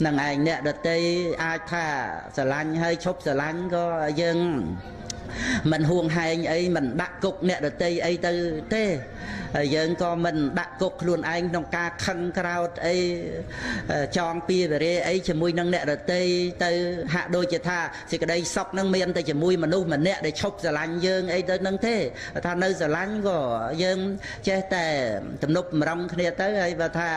នឹងឯងអ្នកដតីអាចថាស្រឡាញ់ហើយឈប់ស្រឡាញ់ក៏យើងមិនហួងហែងអីមិនដាក់គុកអ្នកដតីអីទៅទេហើយយើងក៏មិនដាក់គុកខ្លួនឯងក្នុងការខឹងក្រោតអីចងពៀវរេអីជាមួយនឹងអ្នកដតីទៅហាក់ដូចជាថាសេចក្តីសុខនឹងមានតែជាមួយមនុស្សម្នាក់ដែលឈប់ស្រឡាញ់យើងអីទៅនឹងទេថានៅស្រឡាញ់ក៏យើងចេះតែទំនប់បំរុងគ្នាទៅហើយបើថា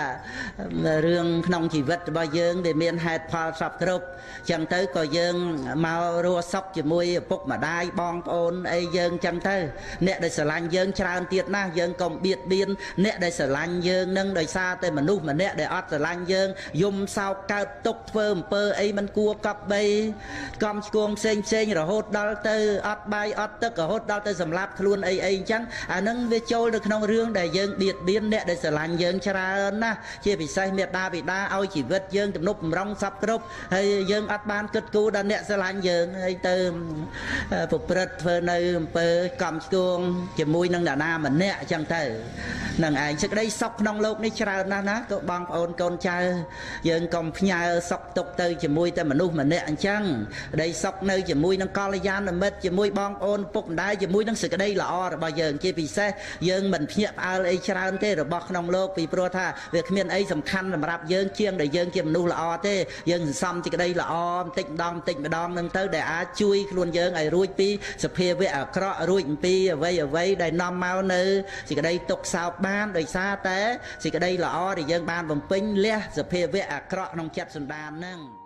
រឿងក្នុងជីវិតរបស់យើងវាមានហេតុផលសពគ្រប់ចឹងទៅក៏យើងមករស់សុខជាមួយឪពុកម្ដាយបងប្អូនអីយើងចឹងទៅអ្នកដែលស្រឡាញ់យើងច្រើនទៀតណាស់យើងកុំបៀតបៀនអ្នកដែលស្រឡាញ់យើងនឹងដោយសារតែមនុស្សម្នាក់ដែលអត់ស្រឡាញ់យើងយំសោកកើតទុកធ្វើអំពើអីមិនគួរកប់បីកំឆ្គងផ្សេងផ្សេងរហូតដល់ទៅអត់បាយអត់ទឹករហូតដល់ទៅសម្លាប់ខ្លួនអីអីអញ្ចឹងអានឹងវាចូលនៅក្នុងរឿងដែលយើងបៀតបៀនអ្នកដែលស្រឡាញ់យើងច្រើនណាស់ជាពិសេសមេដាបិតាឲ្យជីវិតយើងទំនប់បំរុងសពគ្រប់ហើយយើងអត់បានគិតគូរដល់អ្នកស្រឡាញ់យើងហើយទៅប្រព្រឹត្តធ្វើនៅអំពើកំឆ្គងជាមួយនឹងអ្នកណាម្នាក់អញ្ចឹងទៅនឹងឯងសេចក្តីសុខក្នុងលោកនេះច្រើនណាស់ណាក៏បងប្អូនកូនចៅយើងកុំផ្ញើសុខទុកទៅជាមួយតែមនុស្សម្នាក់អញ្ចឹងក្តីសុខនៅជាមួយនឹងកល្យាណមិត្តជាមួយបងប្អូនពុកម្ដាយជាមួយនឹងសេចក្តីល្អរបស់យើងជាពិសេសយើងមិនភ្ញាក់ផ្អើលអីច្រើនទេរបស់ក្នុងលោកពីព្រោះថាវាគ្មានអីសំខាន់សម្រាប់យើងជាងដែលយើងជាមនុស្សល្អទេយើងសន្សំសេចក្តីល្អបន្តិចម្ដងបន្តិចម្ដងនឹងទៅដែលអាចជួយខ្លួនយើងឲ្យរួចពីសភាវៈអាក្រក់រួចអំពីអ្វីអ្វីដែលនាំមកនៅសេចក្តីទុក្ខសោកបានដោយសារតែសេចក្តីល្អដែលយើងបានបំពេញលះសភាវៈអាក្រក់ក្នុងចិត្តសន្តានហ្នឹង។